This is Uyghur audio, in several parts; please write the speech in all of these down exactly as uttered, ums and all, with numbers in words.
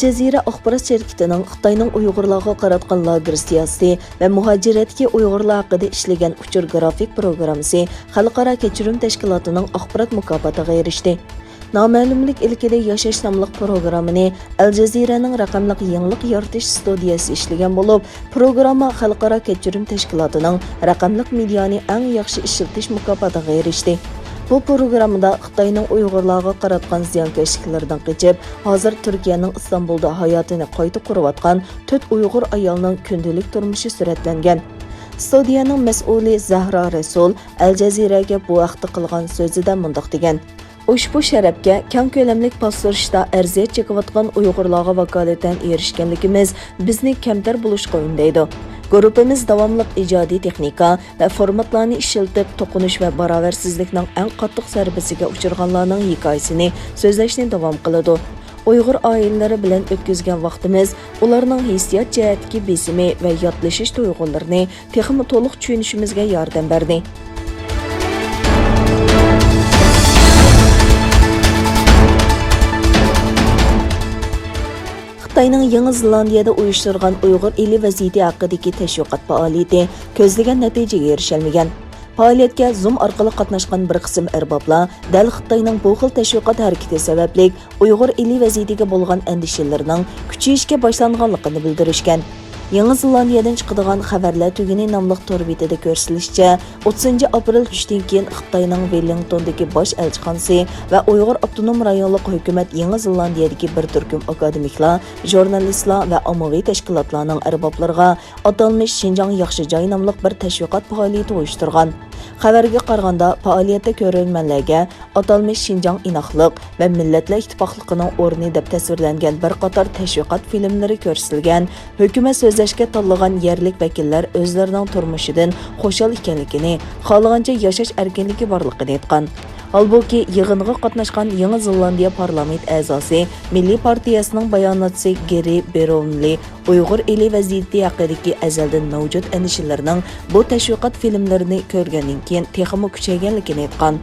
جەزىرە ئاخبارات شىركىتىنىڭ خىتاينىڭ ئۇيغۇرلارغا قاراتقان لاگېر سىياسىتى ۋە مۇھاجىرەتتىكى ئۇيغۇرلار ھەققىدە ئىشلىگەن ئۇچۇر گرافىك پروگراممىسى خەلقئارا كەچۈرۈم تەشكىلاتىنىڭ ئاخبارات مۇكاپاتىغا ئېرىشتى. نامەلۇملۇق ئىلكىدە ياشاش ناملىق پروگراممىنى ئەل جەزىرەنىڭ رەقەملىك يېڭىلىق يارىتىش ستۇدىيەسى ئىشلىگەن بولۇپ، پروگرامما خەلقئارا كەچۈرۈم تەشكىلاتىنىڭ رەقەملىك مېدىيانى ئەڭ ياخشى ئىشلىتىش مۇكاپاتىغا ئېرىشتى. بۇ پروگراممىدا خىتاينىڭ ئۇيغۇرلارغا قاراتقان زىيانكەشلىكلىرىدىن قېچىپ، ھازىر تۈركىيەنىڭ ئىستانبۇلدا ھاياتىنى قايتا قۇرۇۋاتقان تۆت ئۇيغۇر ئايالنىڭ كۈندىلىك تۇرمۇشى سۈرەتلەنگەن. ستۇدىيەنىڭ مەسئۇلى زەھرا رەسۇل ئەل جەزىرەگە بۇ ھەقتە قىلغان سۆزىدە مۇنداق دېگەن: «ئۇشبۇ شەرەپكە كەڭ كۆلەملىك باستۇرۇشتا ئەرزىيەت چېكىۋاتقان ئۇيغۇرلارغا ۋاكالىتەن ئېرىشكەنلىكىمىز بىزنى كەمتەر بولۇشقا ئۈندەيدۇ. گۇرۇپپىمىز داۋاملىق ئىجادىي تېخنىكا ۋە فورماتلارنى ئىشلىتىپ، توقۇنۇش ۋە باراۋەرسىزلىكنىڭ ئەڭ قاتتىق زەربىسىگە ئۇچرىغانلارنىڭ ھېكايىسىنى سۆزلەشنى داۋام قىلىدۇ. ئۇيغۇر ئائىلىلىرى بىلەن ئۆتكۈزگەن ۋاقتىمىز ئۇلارنىڭ ھېسسىيات جەھەتتىكى بېسىمى ۋە ياتلىشىش تۇيغۇلىرىنى تېخىمۇ تولۇق چۈشىنىشىمىزگە ياردەم بەردى.» خىتاينىڭ يېڭى زېلاندىيەدە ئۇيۇشتۇرغان ئۇيغۇر ئېلى ۋەزىيىتى ھەققىدىكى تەشۋىقات پائالىيىتى كۆزلىگەن نەتىجىگە ئېرىشەلمىگەن. پائالىيەتكە زۇم ئارقىلىق قاتناشقان بىر قىسىم ئەربابلار دەل خىتاينىڭ بۇ خىل تەشۋىقات ھەرىكىتى سەۋەبلىك ئۇيغۇر ئېلى ۋەزىيىتىگە بولغان ئەندىشىلىرىنىڭ كۈچىيىشكە باشلانغانلىقىنى بىلدۈرۈشكەن. يېڭى زېلاندىيەدىن چىقىدىغان خەۋەرلەر تۈگۈنى ناملىق تور بېتىدە كۆرسىتىلىشىچە، ئوتتۇزىنچى ئاپرېل چۈشتىن كېيىن خىتاينىڭ ۋېللىڭتوندىكى باش ئەلچىخانىسى ۋە ئۇيغۇر ئاپتونوم رايونلۇق ھۆكۈمەت يېڭى زېلاندىيەدىكى بىر تۈركۈم ئاكادېمىكلار، ژۇرنالىستلار ۋە ئاممىۋى تەشكىلاتلارنىڭ ئەربابلىرىغا ئاتالمىش شىنجاڭ ياخشى جاي ناملىق بىر تەشۋىقات پائالىيىتى ئۇيۇشتۇرغان. خەۋەرگە قارىغاندا، پائالىيەتتە كۆرۈرمەنلەرگە ئاتالمىش شىنجاڭ ئىناقلىق ۋە مىللەتلەر ئىتتىپاقلىقىنىڭ ئورنى دەپ تەسۋىرلەنگەن بىر قاتار تەشۋىقات فىلىملىرى كۆرسىتىلگەن. ھۆكۈمەت سۆزلەشكە تاللىغان يەرلىك ۋەكىللەر ئۆزلىرىنىڭ تۇرمۇشىدىن خۇشال ئىكەنلىكىنى، خالىغانچە ياشاش ئەركىنلىكى بارلىقىنى ئېيتقان. ھالبۇكى، يىغىنغا قاتناشقان يېڭى زېلاندىيە پارلامېنت ئەزاسى، مىللىي پارتىيەسىنىڭ باياناتچىسى گېرى بېرونلى ئۇيغۇر ئېلى ۋەزىيىتى ھەققىدىكى ئەزەلدىن مەۋجۇت ئەندىشىلىرىنىڭ بۇ تەشۋىقات فىلىملىرىنى كۆرگەندىن كېيىن تېخىمۇ كۈچەيگەنلىكىنى ئېيتقان.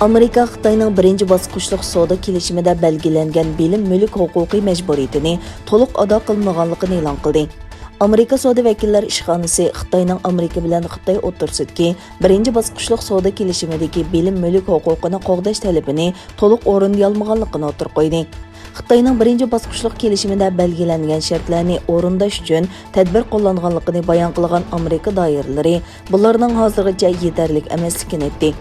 ئامېرىكا خىتاينىڭ بىرىنچى باسقۇچلۇق سودا كېلىشىمىدە بەلگىلەنگەن بىلىم مۈلۈك ھوقۇقى مەجبۇرىيىتىنى تولۇق ئادا قىلمىغانلىقىنى ئېلان قىلدى. ئامېرىكا سودا ۋەكىللەر ئىشخانىسى خىتاينىڭ ئامېرىكا بىلەن خىتاي ئوتتۇرىسىدىكى بىرىنچى باسقۇچلۇق سودا كېلىشىمىدىكى بىلىم مۈلۈك ھوقۇقىنى قوغداش تەلىپىنى تولۇق ئورۇندىيالمىغانلىقىنى ئوتتۇرىغا قويدى. خىتاينىڭ بىرىنچى باسقۇچلۇق كېلىشىمىدە بەلگىلەنگەن شەرتلەرنى ئورۇنداش ئۈچۈن تەدبىر قوللانغانلىقىنى بايان قىلغان ئامېرىكا دائىرىلىرى، بۇلارنىڭ ھازىرغىچە يېتەرلىك ئەمەسلىكىنى ئېيتتى.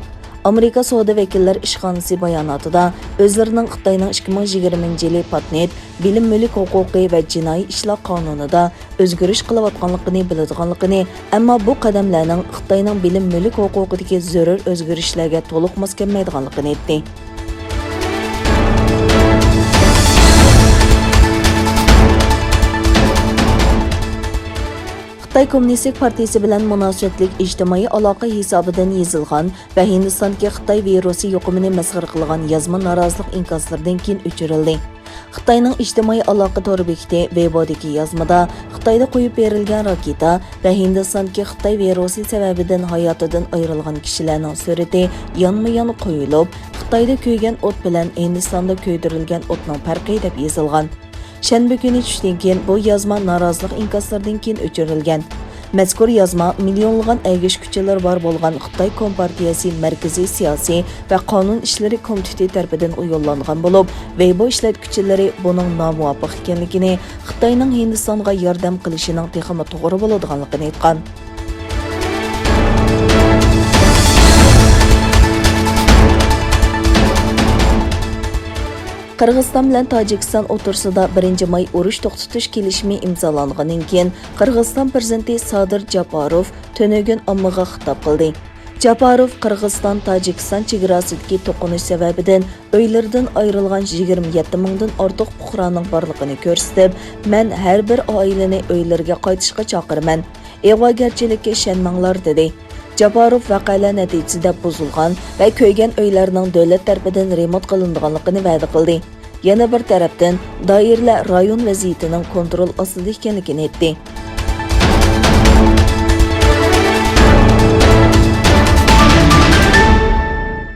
ئامېرىكا سودا ۋەكىللەر ئىشخانىسى باياناتىدا، ئۆزلىرىنىڭ خىتاينىڭ ئىككى مىڭ يىگىرمىنچى يىلى پاتېنت، بىلىم مۈلۈك ھوقۇقى ۋە جىنايى ئىشلار قانۇنىدا ئۆزگىرىش قىلىۋاتقانلىقىنى بىلىدىغانلىقىنى، ئەمما بۇ قەدەملەرنىڭ خىتاينىڭ بىلىم مۈلۈك ھوقۇقىدىكى زۆرۈر ئۆزگىرىشلەرگە تولۇق ماس كەلمەيدىغانلىقىنى ئېيتتى. خىتاي كوممۇنىستىك پارتىيىسى بىلەن مۇناسىۋەتلىك ئىجتىمائىي ئالاقە ھېسابىدىن يېزىلغان ۋە ھىندىستاندىكى خىتاي ۋىرۇسى يۇقۇمىنى مەسخىرە قىلغان يازما نارازىلىق ئىنكاسلىرىدىن كېيىن ئۆچۈرۈلدى. خىتاينىڭ ئىجتىمائىي ئالاقە تور بېكىتى ۋېيبودىكى يازمىدا خىتايدا قويۇپ بېرىلگەن راكېتا ۋە ھىندىستاندىكى خىتاي ۋىرۇسى سەۋەبىدىن ھاياتىدىن ئايرىلغان كىشىلەرنىڭ سۈرىتى يانمۇ يان قويۇلۇپ، خىتايدا كۆيگەن ئوت بىلەن ھىندىستاندا كۆيدۈرۈلگەن ئوتنىڭ پەرقى دەپ يېزىلغان. شەنبە كۈنى چۈشتىن كېيىن بۇ يازما نارازىلىق ئىنكاسلىرىدىن كېيىن ئۆچۈرۈلگەن. مەزكۇر يازما مىليونلىغان ئەگىشكۈچىلىرى بار بولغان خىتاي كومپارتىيەسى مەركىزىي سىياسىي ۋە قانۇن ئىشلىرى كومىتېتى تەرىپىدىن ئۇيۇنلانغان بولۇپ، ۋېيبو ئىشلەتكۈچىلىرى بۇنىڭ نامۇۋاپىق ئىكەنلىكىنى، خىتاينىڭ ھىندىستانغا ياردەم قىلىشىنىڭ تېخىمۇ توغرا بولىدىغانلىقىنى ئېيتقان. قىرغىزىستان بىلەن تاجىكىستان ئوتتۇرىسىدا بىرىنچى ماي ئۇرۇش توختىتىش كېلىشىمى ئىمزالانغاندىن كېيىن، قىرغىزىستان پىرېزىدېنتى سادىر جاپاروف تۈنۈگۈن ئاممىغا خىتاب قىلدى. جاپاروف قىرغىزىستان-تاجىكىستان چېگراسىدىكى توقۇنۇش سەۋەبىدىن ئۆيلىرىدىن ئايرىلغان يىگىرمە يەتتە مىڭدىن ئارتۇق پۇقرانىڭ بارلىقىنى كۆرسىتىپ، مەن ھەر بىر ئائىلىنى ئۆيلىرىگە قايتىشقا چاقىرىمەن. ئىغۋاگەرچىلىككە ئىشەنمەڭلار، دېدى. جاپاروف ۋەقەلەر نەتىجىسىدە بۇزۇلغان ۋە كۆيگەن ئۆيلەرنىڭ دۆلەت تەرىپىدىن رېمونت قىلىنىدىغانلىقىنى ۋەدە قىلدى. يەنە بىر تەرەپتىن، دائىرىلەر رايون ۋەزىيىتىنىڭ كونترول ئاستىدا ئىكەنلىكىنى ئېيتتى.